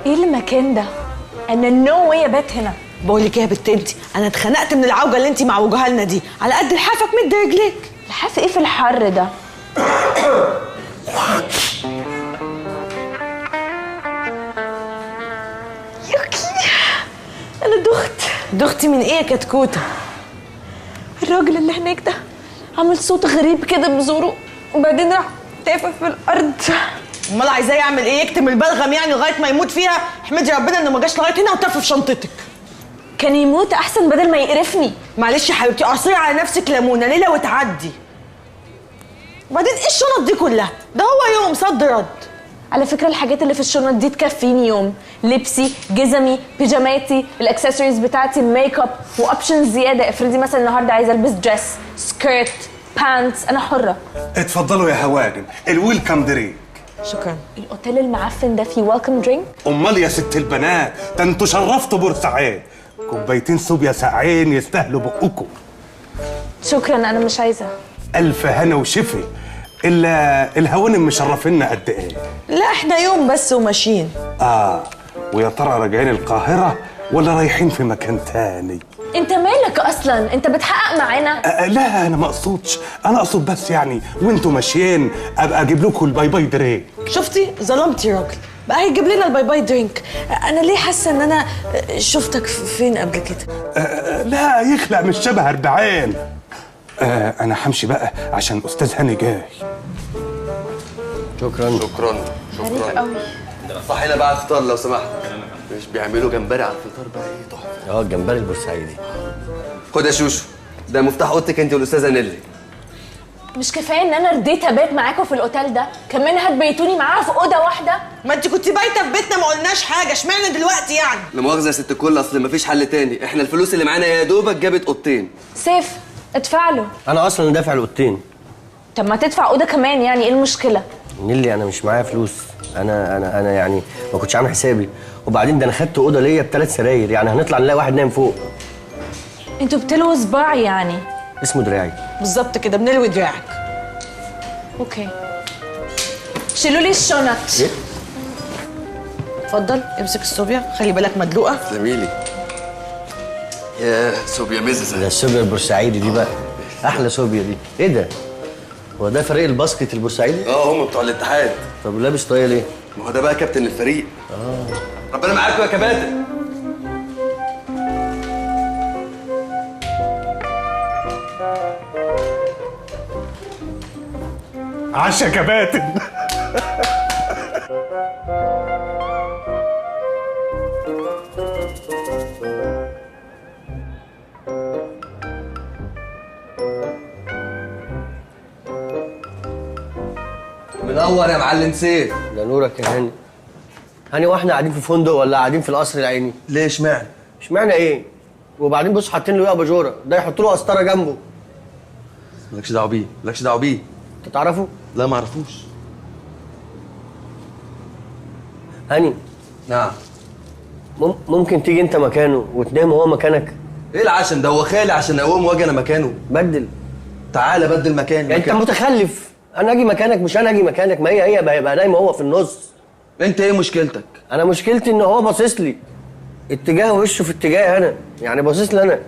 ايه المكان ده؟ انا no way ابات هنا. بقول لك ايه يا بنت انت، انا اتخنقت من العوجه اللي انت معوجها لنا دي. على قد لحافك مد رجليك. لحاف ايه في الحر ده؟ يوكي انا دخت. دختي من ايه يا كتكوته؟ الراجل اللي هناك ده عمل صوت غريب كده بزوره وبعدين راح تافه في الارض. امال عايزاه يعمل ايه؟ يكتم البلغم يعني لغاية ما يموت فيها؟ احمدي ربنا انه ما جاش لغاية هنا وتف في شنطتك. كان يموت احسن بدل ما يقرفني. معلش يا حبيبتي، اعصري على نفسك ليمونه ليلة وتعدي. وبعدين ايه الشنط دي كلها؟ ده هو يوم صد رد. على فكرة الحاجات اللي في الشنط دي تكفيني يوم. لبسي، جزمي، بيجاماتي، الاكسسوارز بتاعتي، ال make up، و options زيادة. افرضي مثلا النهارده عايزه البس dress، skirt، pants، انا حره. اتفضلوا يا هوانم، ال welcome drink. شكرا. الاوتيل المعفن ده فيه welcome drink؟ امال يا ست البنات، ده انتوا شرفتوا بورسعيد. كوبايتين صوبيا ساقعين يستاهلوا بقكم. شكرا انا مش عايزه. الف هنا وشفي. الا الهوانم مشرفينا قد ايه؟ لا احنا يوم بس وماشيين. اه ويا ترى راجعين القاهرة ولا رايحين في مكان تاني؟ انت مالك اصلا؟ انت بتحقق معانا؟ لا انا ما اقصدش، انا اقصد بس يعني وانتوا ماشيين ابقى اجيب لكم ال bye bye drink. شفتي؟ ظلمتي راجل، بقى هيجيب لنا ال bye bye drink. انا ليه حاسه ان انا شفتك فين قبل كده؟ لا يخلق مش شبه 40. انا همشي بقى عشان استاذ هاني جاي. شكرا شكرا شكرا قوي. صحينا بقى على الفطار لو سمحت. مش بيعملوا جمبري على الفطار بقى؟ ايه تحفة. اه الجمبري البورسعيدي. خد يا شوشو، ده مفتاح اوضتك انت والاستاذه نيلي. مش كفاية ان انا رضيت ابات معاكم في الاوتيل ده، كمان هتبيتوني معاها في اوضة واحدة؟ ما انت كنت بايته في بيتنا ما قلناش حاجة، اشمعنى دلوقتي يعني؟ لا مؤاخذة يا ست الكل، اصل مفيش حل تاني، احنا الفلوس اللي معانا يا دوبك جابت اوضتين. سيف ادفع له. انا اصلا دافع الاوضتين. طب ما تدفع اوضة كمان، يعني ايه المشكلة؟ نيلي انا مش معايا فلوس، انا يعني ما كنتش عامل حسابي، وبعدين ده انا خدت اوضة ليا بثلاث سراير، يعني هنطلع نلاقي واحد نايم فوق. انتوا بتلووا صباعي يعني؟ اسمه دراعي. بالظبط كده، بنلوي دراعك. okay. شيلوا لي الشنط. ايه؟ اتفضل امسك الصوبيا، خلي بالك مدلوقه. زميلي يا صوبيا مززه. ده الصوبيا البورسعيدي دي بقى احلى صوبيا دي. ايه ده؟ هو ده فريق ال basket البورسعيدي؟ اه هم بتوع الاتحاد. طب لابس طاقية ليه؟ ما هو ده بقى كابتن الفريق. ربنا معاكم يا كباتن. عشا كباتن. منور يا معلم سيف. ده نورك يا هاني. هاني واحنا قاعدين في فندق ولا قاعدين في القصر العيني؟ ليه اشمعنى؟ اشمعنى ايه؟ وبعدين بص حاطين له ايه اباجوره، ده يحط له قسطره جنبه. مالكش دعوه بيه، مالكش دعوه بيه. انت تعرفه؟ لا ما اعرفوش. هاني. نعم. ممكن تيجي انت مكانه وتنام وهو مكانك؟ ايه العشم ده؟ هو خالي عشان اقوم واجي انا مكانه؟ بدل. تعالى بدل مكاني. يعني انت متخلف، انا اجي مكانك مش انا اجي مكانك، ما هي هيبقى نايم هو في النص. انت ايه مشكلتك؟ انا مشكلتي ان هو باصص لي اتجاه وشه في اتجاهي انا، يعني باصص لي انا.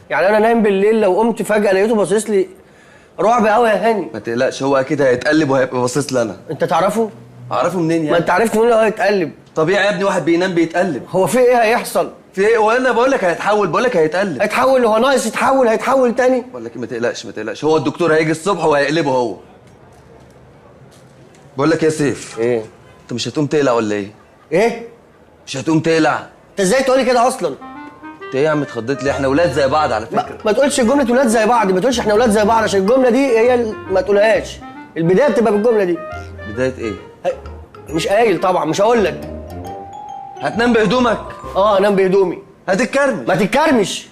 يعني انا نايم بالليل لو قمت فجأة لقيته باصص لي رعب قوي يا هاني. ما تقلقش هو اكيد هيتقلب وهيبقى باصص لي انا. انت تعرفه؟ اعرفه منين يعني؟ ما انت عرفت منين هو هيتقلب؟ طبيعي يا ابني، واحد بينام بيتقلب. هو في ايه هيحصل؟ في ايه؟ وانا بقول لك هيتحول، بقول لك هيتقلب. هيتحول؟ هو ناقص يتحول؟ هيتحول تاني؟ بقول لك ما تقلقش ما تقلقش، هو الدكتور هيجي الصبح وهيقلبه هو. بقول لك يا سيف. ايه؟ انت مش هتقوم تقلع ولا ايه؟ ايه؟ مش هتقوم تقلع؟ انت ازاي تقولي كده اصلا؟ انت ايه يا عم اتخضيت ليه؟ احنا ولاد زي بعض على فكرة. ما تقولش جملة ولاد زي بعض، ما تقولش احنا ولاد زي بعض، عشان الجملة دي هي ما تقولهاش. البداية بتبقى بالجملة دي. بداية ايه؟ مش قايل طبعا، مش هقول لك. هتنام بهدومك؟ اه انام بهدومي. هتتكرمش. ما تتكرمش،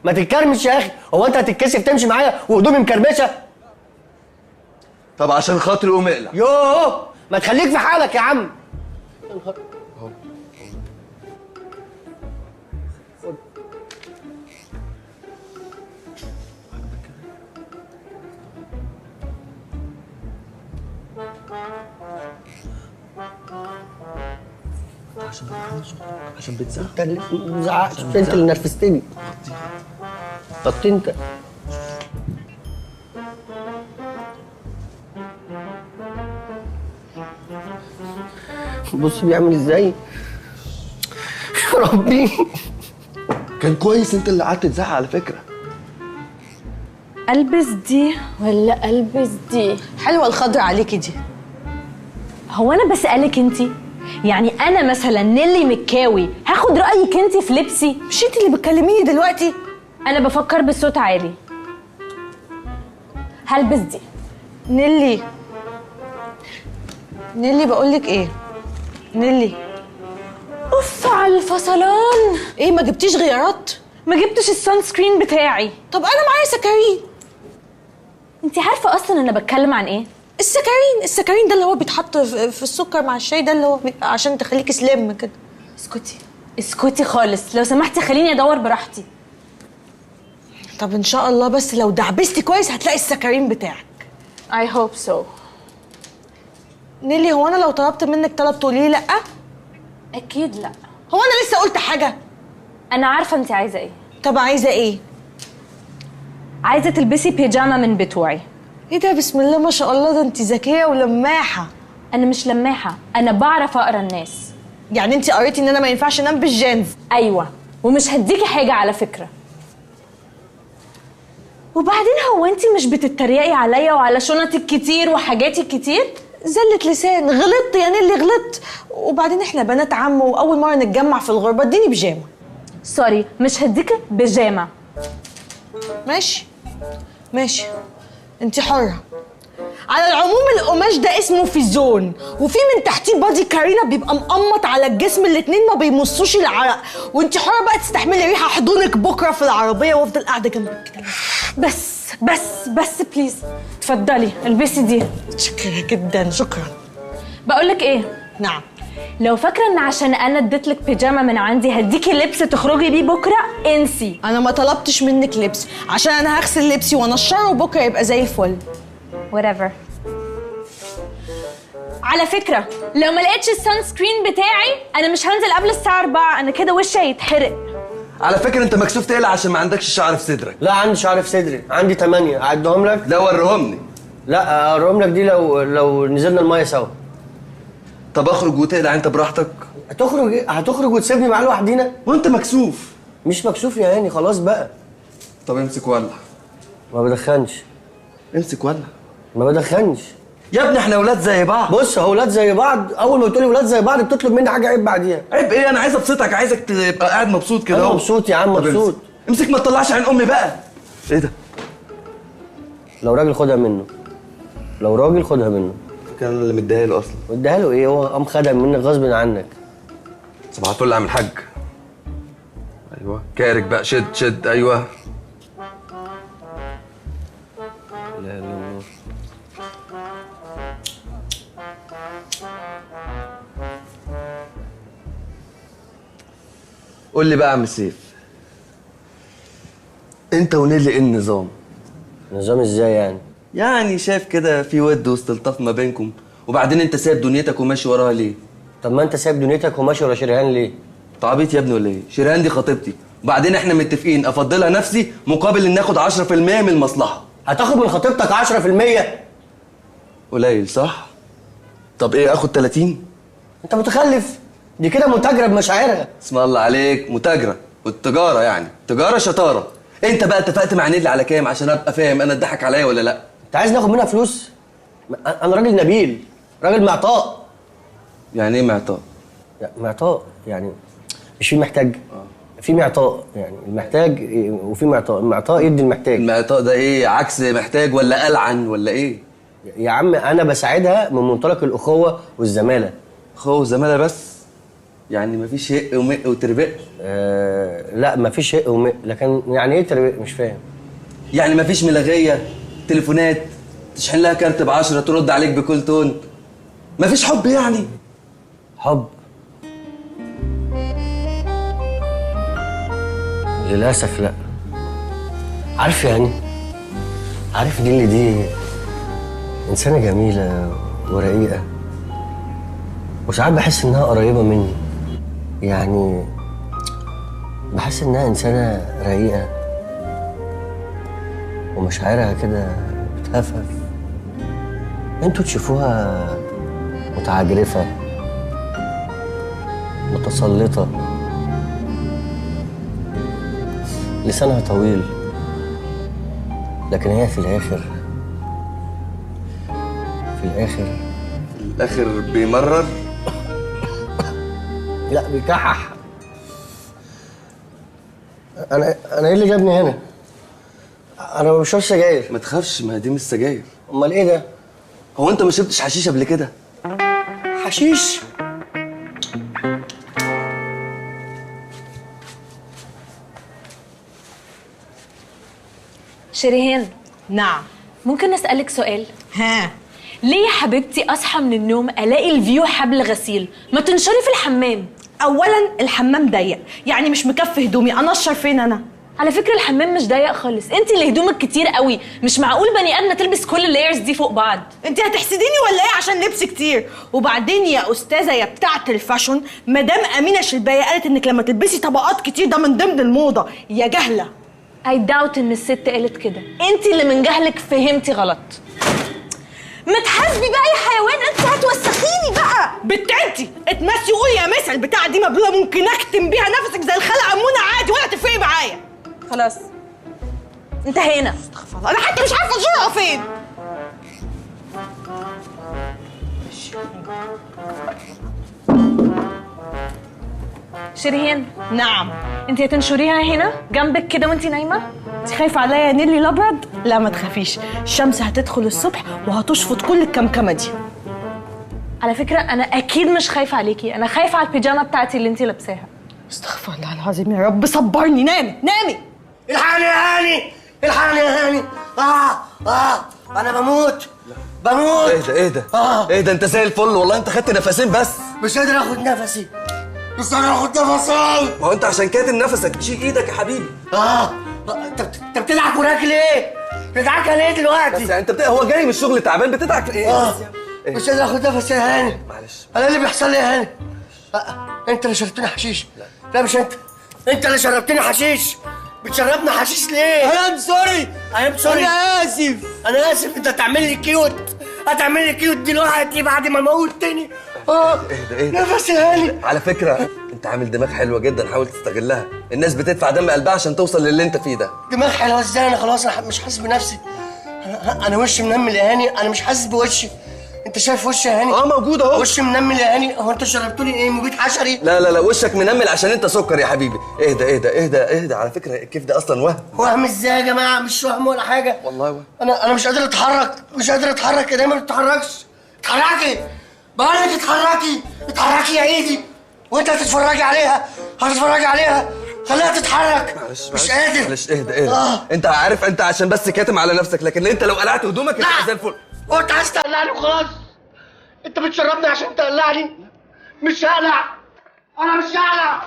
ما تتكرمش يا اخي، هو انت هتتكسف تمشي معايا وهدومي مكرمشه؟ طب عشان خاطري قوم اقلع. يوه ما تخليك في حالك يا عم. عشان بتعلي صوتك، عشان بتزعق. انت اللي زعقت، انت اللي نرفزتني. غطي انت. بص بيعمل ازاي؟ يا ربي. كان كويس انت اللي قعدت تزعق على فكرة. البس دي ولا البس دي؟ حلوة الخضرة عليكي دي. هو انا بسالك انتي؟ يعني انا مثلا نيلي مكاوي هاخد رايك انتي في لبسي؟ مش انتي اللي بتكلميني دلوقتي؟ انا بفكر بصوت عالي. هلبس دي. نيلي نيلي بقولك ايه؟ نيلي. اوف على الفصلان. ايه ما جبتيش غيارات؟ ما جبتش ال sunscreen بتاعي. طب انا معايا سكرين. انت عارفه اصلا انا بتكلم عن ايه؟ السكرين، السكرين ده اللي هو بيتحط في السكر مع الشاي، ده اللي هو عشان تخليكي slim كده. اسكتي اسكتي خالص لو سمحتي، خليني ادور براحتي. طب ان شاء الله بس لو دعبستي كويس هتلاقي السكرين بتاعك. I hope so. نيلي هو انا لو طلبت منك طلب تقولي لي لا؟ اكيد لا. هو انا لسه قلت حاجة؟ انا عارفه انت عايزه ايه. طب عايزه ايه؟ عايزه تلبسي بيجاما من بتوعي. ايه ده؟ بسم الله ما شاء الله، ده انت ذكية ولماحه. انا مش لماحه، انا بعرف اقرا الناس. يعني انت قريتي ان انا ما ينفعش انام بالجينز؟ ايوه، ومش هديكي حاجة على فكرة. وبعدين هو انت مش بتتريقي عليا وعلى شنطي الكتير وحاجاتي الكتير؟ زلة لسان، غلطت يا نيلي غلطت. وبعدين احنا بنات عم واول مرة نتجمع في الغربة، اديني بيجامه. sorry مش هديكي بيجامه. ماشي ماشي، انت حره. على العموم القماش ده اسمه فيزون، وفي من تحتيه body كارينا بيبقى مقمط على الجسم، الاتنين ما بيمصوش العرق، وانت حره بقى تستحملي ريحه حضنك بكره في العربية وافضل قاعدة جنبك كده. بس بس بس please، اتفضلي البسي دي. شكرا جدا، شكرا. بقولك ايه؟ نعم. لو فاكره ان عشان انا اديتلك بيجامه من عندي هديكي لبس تخرجي بيه بكره، انسي. انا ما طلبتش منك لبس، عشان انا هغسل لبسي وانشره وبكره يبقى زي الفل. whatever. على فكرة لو ما لقيتش ال sunscreen بتاعي انا مش هنزل قبل الساعة 4، انا كده وشي هيتحرق. على فكرة انت مكسوف تقلع عشان ما عندكش شعر في صدرك. لا عندي شعر في صدري، عندي 8، اعدهم لك؟ لا وريهم لي. لا اوريهم لك دي لو نزلنا المية سوا. طب اخرج وتقلع انت براحتك. هتخرج ايه؟ هتخرج وتسيبني معاه لوحدينا؟ وانت مكسوف. مش مكسوف يا هاني، خلاص بقى. طب امسك ولع. ما بدخنش. امسك ولع. ما بدخنش يا ابني، احنا ولاد زي بعض. بص هو ولاد زي بعض، اول ما بتقولي ولاد زي بعض بتطلب مني حاجة عيب بعديها. عيب ايه؟ انا عايز ابسطك، عايزك تبقى قاعد مبسوط كده. انا مبسوط يا عم، مبسوط. امسك ما تطلعش عين امي بقى. ايه ده؟ لو راجل خدها منه. لو راجل خدها منه. كان انا اللي مديها له اصلا. مديها له ايه؟ هو قام خدها منك غصب عنك. صباح الفل يا عم الحاج. ايوه كارك بقى، شد شد. ايوه. لا اله الا الله. قول لي بقى يا عم سيف، انت ونيلي ايه النظام؟ نظام ازاي يعني؟ يعني شايف كده في ود واستلطاف ما بينكم، وبعدين انت سايب دنيتك وماشي وراها ليه؟ طب ما انت سايب دنيتك وماشي ورا شريهان ليه؟ انت عبيط يا ابني ولا ايه؟ شريهان دي خطيبتي، وبعدين احنا متفقين افضلها نفسي مقابل ان اخد 10% من المصلحة. هتاخد من خطيبتك 10%؟ قليل صح؟ طب ايه اخد 30؟ انت متخلف، دي كده متاجره بمشاعرها. اسم الله عليك، متاجره والتجارة يعني تجارة شطارة. انت بقى اتفقت مع نيلي على كام عشان ابقى فاهم انا اتضحك عليا ولا لا؟ انت عايز ناخد منها فلوس؟ انا راجل نبيل، راجل معطاء. يعني ايه معطاء؟ معطاء يعني مش في محتاج، في معطاء، يعني المحتاج وفي معطاء، المعطاء يدي المحتاج. المعطاء ده ايه؟ عكس محتاج ولا قلعن ولا ايه؟ يا عم انا بساعدها من منطلق الاخوة والزماله. اخوه وزماله بس؟ يعني مفيش هق ومق وتربق؟ لا مفيش هق ومق، لكن يعني ايه تربق؟ مش فاهم. يعني مفيش ملغيه، تليفونات، تشحن لها كارت ب10 ترد عليك بكل تون، مفيش حب يعني؟ حب للاسف لا. عارف يعني، عارف نيلي دي انسانه جميلة ورقيقه، وساعات بحس انها قريبه مني. يعني بحس انها انسانه رقيقه ومشاعرها كده بتهفهف. انتوا تشوفوها متعجرفه متسلطه، لسانها طويل، لكن هي في الاخر في الاخر بيمرر. لا بيكحح. انا ايه اللي جابني هنا؟ انا ما بشربش سجاير. ما تخافش، ما دي مش سجاير. امال ايه ده؟ هو انت ما شربتش حشيش قبل كده؟ حشيش؟ شريهان. نعم. ممكن اسالك سؤال؟ ها. ليه يا حبيبتي اصحى من النوم الاقي ال view حبل غسيل؟ ما تنشري في الحمام. اولا الحمام ضيق، يعني مش مكفي هدومي، انشر فين انا؟ على فكرة الحمام مش ضيق خالص، انت اللي هدومك كتير قوي، مش معقول بني ادمه تلبس كل ال layers دي فوق بعض. انت هتحسديني ولا ايه عشان لبس كتير؟ وبعدين يا استاذه يا بتاعه ال fashion، مدام امينه شلبايه قالت انك لما تلبسي طبقات كتير ده من ضمن الموضة يا جهله. I doubt ان الست قالت كده، انت اللي من جهلك فهمتي غلط. ما تحاسبي بقى يا حيوان، انت هتوسخيني بقى. بنت انت اتمسي وقولي يا مسا البتاعه دي مبلوله، ممكن اكتم بيها نفسك زي الخلقة امونه عادي ولا تفرقي معايا. خلاص انتهينا. استغفر الله، انا حتى مش عارفه الجرعة فين. شريهان. نعم. انت هتنشريها هنا جنبك كده وانت نايمة؟ انت خايفة عليا يا نيلي الابيض؟ لا ما تخافيش، الشمس هتدخل الصبح وهتشفط كل الكمكمه دي. على فكرة انا اكيد مش خايفة عليكي، انا خايفة على البيجامه بتاعتي اللي انت لابساها. استغفر الله العظيم يا رب، صبرني. نامي نامي. الحقني يا هاني، الحقني يا هاني. انا بموت بموت. اهدى اهدى اهدى، انت زي الفل والله، انت خدت نفسين بس. مش قادر اخد نفسي، مش قادر اخد نفسي. ما هو انت عشان كاتم نفسك، شيل ايدك يا حبيبي. انت بتضحك وراك ليه؟ بتضحك ليه دلوقتي؟ بس يعني انت هو جاي من الشغل تعبان، بتضحك في ايه؟ مش قادر اخد نفسي يا هاني. معلش، انا اللي بيحصل لي يا هاني؟ انت اللي شربتني حشيش. لا مش انت، انت اللي شربتني حشيش. بتشربني حشيش ليه؟ I'm sorry، I'm sorry، انا اسف، انا اسف. انت هتعمل لي cute، هتعمل لي cute دلوقتي بعد ما موتني. اهدى اهدى نفسي يا هاني. على فكرة انت عامل دماغ حلوة جدا، حاول تستغلها. الناس بتدفع دم قلبها عشان توصل للي انت فيه ده. دماغ حلوة ازاي؟ انا خلاص انا مش حاسس بنفسي. انا وشي منمل يا هاني، انا مش حاسس بوشي. انت شايف وشي يا هاني؟ موجود اهو. وشي منمل يا هاني. هو انت شربتوني ايه؟ مبيد حشري؟ لا لا لا، وشك منمل عشان انت سكر يا حبيبي. اهدى اهدى اهدى اهدى. على فكرة الكيف ده اصلا وهم. وهم ازاي يا جماعة؟ مش وهم ولا حاجة والله. وهم. انا مش قادر اتحرك، مش قادر اتحرك. ايديا ما بتتحركش. اتحركي، بقول لك اتحركي، اتحركي يا ايدي. وانت هتتفرجي عليها، هتتفرجي عليها. خليها تتحرك. معلش مش قادر. معلش اهدى اهدى. انت عارف انت عشان بس كاتم على نفسك، لكن انت لو قلعت هدومك انت زي الفل. هو انت عايز تقلعني وخلاص؟ انت بتشربني عشان تقلعني؟ مش هقلع، انا مش هقلع.